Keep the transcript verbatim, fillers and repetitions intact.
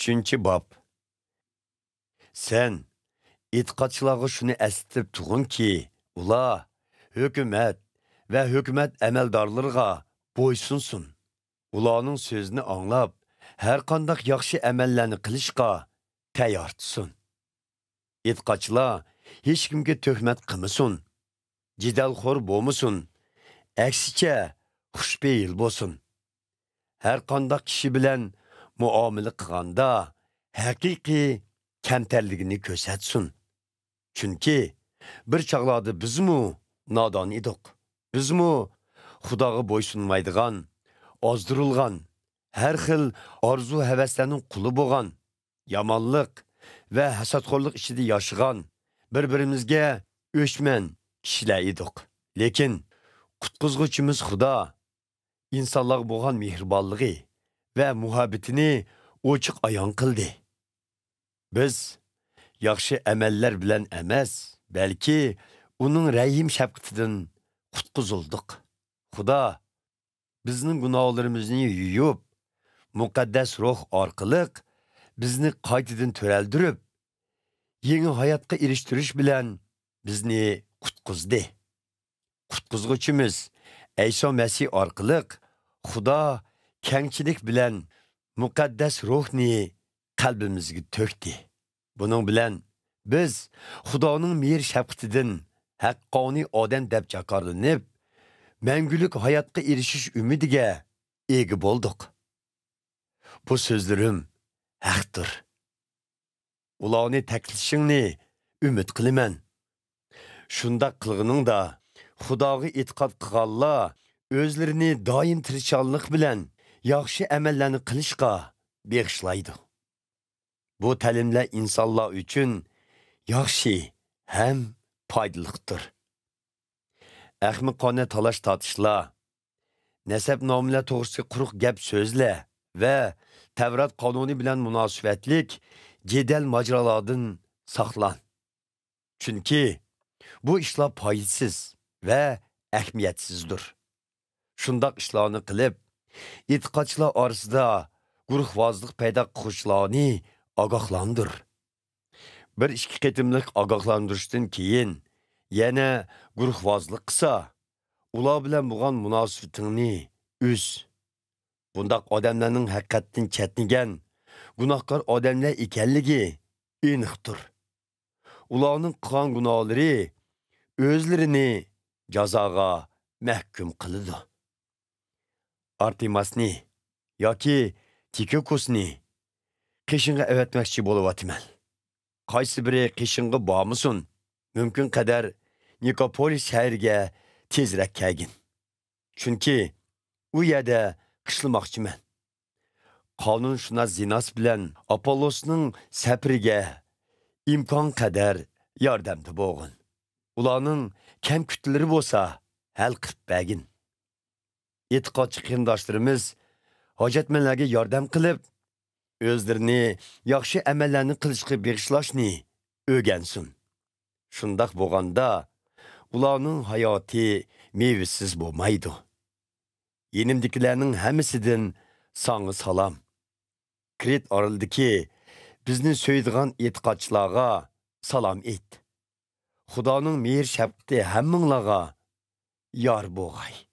ئۈچىنچى باب. سەن ئېتىقادچىلارغا شۇنى ئەسلىتىپ تۇرغىنكى، ئۇلار ھۆكۈمەت ۋە ھۆكۈمەت ئەمەلدارلىرىغا بويسۇنسۇن. ئۇلارنىڭ سۆزىنى ئاڭلاپ، ھەرقانداق ياخشى ئەمەللەرنى قىلىشقا تەييار تۇرسۇن. ئېتىقادچىلار ھېچكىمگە تۆھمەت قىلمىسۇن، جېدەلخور بولمىسۇن، ئەكسىچە، خۇشپېئىل بولسۇن. ھەرقانداق كىشى بىلەن مۇئامىلە قىلغاندا ھەقىقىي كەمتەرلىكىنى كۆرسەتسۇن. چۈنكى بىر چاغلاردا بىزمۇ نادان ئىدۇق. بىزمۇ خۇداغا بويسۇنمايدىغان، ئازدۇرۇلغان، ھەر خىل ئارزۇ-ھەۋەسلەرنىڭ قۇلى بولغان، يامانلىق ۋە ھەسەتخورلۇق ئىچىدە ياشىغان، بىر-بىرىمىزگە ئۆچمەن كىشىلەر ئىدۇق. لېكىن قۇتقۇزغۇچىمىز خۇدا ئىنسانلارغا بولغان مېھرىبانلىقى ۋە مۇھەببىتىنى ئوچۇق ئايان قىلدى. بىز ياخشى ئەمەللەر بىلەن ئەمەس، بەلكى ئۇنىڭ رەھىم-شەپقىتىدىن قۇتقۇزۇلدۇق. خۇدا بىزنىڭ گۇناھلىرىمىزنى يۇيۇپ، مۇقەددەس روھ ئارقىلىق بىزنى قايتىدىن تىرىلدۈرۈپ، يېڭى ھاياتقا ئېرىشتۈرۈش بىلەن بىزنى قۇتقۇزدى. قۇتقۇزغۇچىمىز ئەيسا مەسىھ ئارقىلىق خۇدا كەڭچىلىك بىلەن مۇقەددەس روھنى قەلبىمىزگە تۆكتى. بۇنىڭ بىلەن بىز خۇدانىڭ مېھىر-شەپقىتىدىن ھەققانىي ئادەم دەپ جاكارلىنىپ، مەڭگۈلۈك ھاياتقا ئېرىشىش ئۈمىدىگە ئىگە بولدۇق. بۇ سۆزلىرىم ھەقتۇر. ئۇلارنى تەكىتلىشىڭنى ئۈمىد قىلىمەن. شۇنداق قىلغىنىڭدا، خۇداغا ئېتىقاد قىلغانلار ئۆزلىرىنى دائىم تىرىشچانلىق بىلەن ياخشى ئەمەللەرنى قىلىشقا بېغىشلايدۇ. بۇ تەلىملەر ئىنسانلار ئۈچۈن ياخشى ھەم پايدىلىقتۇر. ئەخمىقانە تالاش-تارتىشلار، نەسەب-نامىلەر توغرىسىدىكى قۇرۇق گەپ-سۆزلەر ۋە تەۋرات قانۇنى بىلەن مۇناسىۋەتلىك جېدەل-ماجىرالاردىن ساقلان. چۈنكى بۇ ئىشلار پايدىسىز ۋە ئەھمىيەتسىزدۇر. شۇنداق ئىشلارنى قىلىپ، ئېتىقادچىلار ئارىسىدا گۇرۇھۋازلىق پەيدا قىلغۇچىلارنى ئاگاھلاندۇر. بىر ئىككى قېتىملىق ئاگاھلاندۇرۇشتىن كېيىن يەنە گۇرۇھۋازلىق قىلسا، ئۇلار بىلەن بولغان مۇناسىۋىتىڭنى ئۈز. بۇنداق ئادەملەرنىڭ ھەقىقەتتىن چەتنىگەن، گۇناھكار ئادەملەر ئىكەنلىكى ئېنىقتۇر. ئۇلارنىڭ قىلغان گۇناھلىرى ئۆزلىرىنى جازاغا مەھكۇم قىلىدۇ. ئارتېماسنى ياكى تىكىكوسنى قېشىڭغا ئەۋەتمەكچى بولۇۋاتىمەن. قايسى بىرى قېشىڭغا بارمىسۇن، مۇمكىن قەدەر نىكوپولىس شەھىرىگە تېزرەك كەلگىن. چۈنكى ئۇ يەردە قىشلىماقچىمەن. قانۇنشۇناس زېناس بىلەن ئاپوللوسنىڭ سەپىرىگە ئىمكان قەدەر ياردەمدە بولغىن. ئۇلارنىڭ كەم-كۈتلىرى بولسا ھەل قىلىپ بەرگىن. ئېتىقادچى قېرىنداشلىرىمىز ھاجەتمەنلەرگە ياردەم قىلىپ، ئۆزلىرىنى ياخشى ئەمەللەرنى قىلىشقا بېغىشلاشنى ئۆگەنسۇن. شۇنداق بولغاندا، ئۇلارنىڭ ھاياتى مېۋىسىز بولمايدۇ. يېنىمدىكىلەرنىڭ ھەممىسىدىن ساڭا سالام. كرېت ئارىلىدىكى بىزنى سۆيىدىغان ئېتىقادچىلارغا سالام ئېيت. خۇدانىڭ مېھىر-شەپقىتى ھەممىڭلارغا يار بولغاي.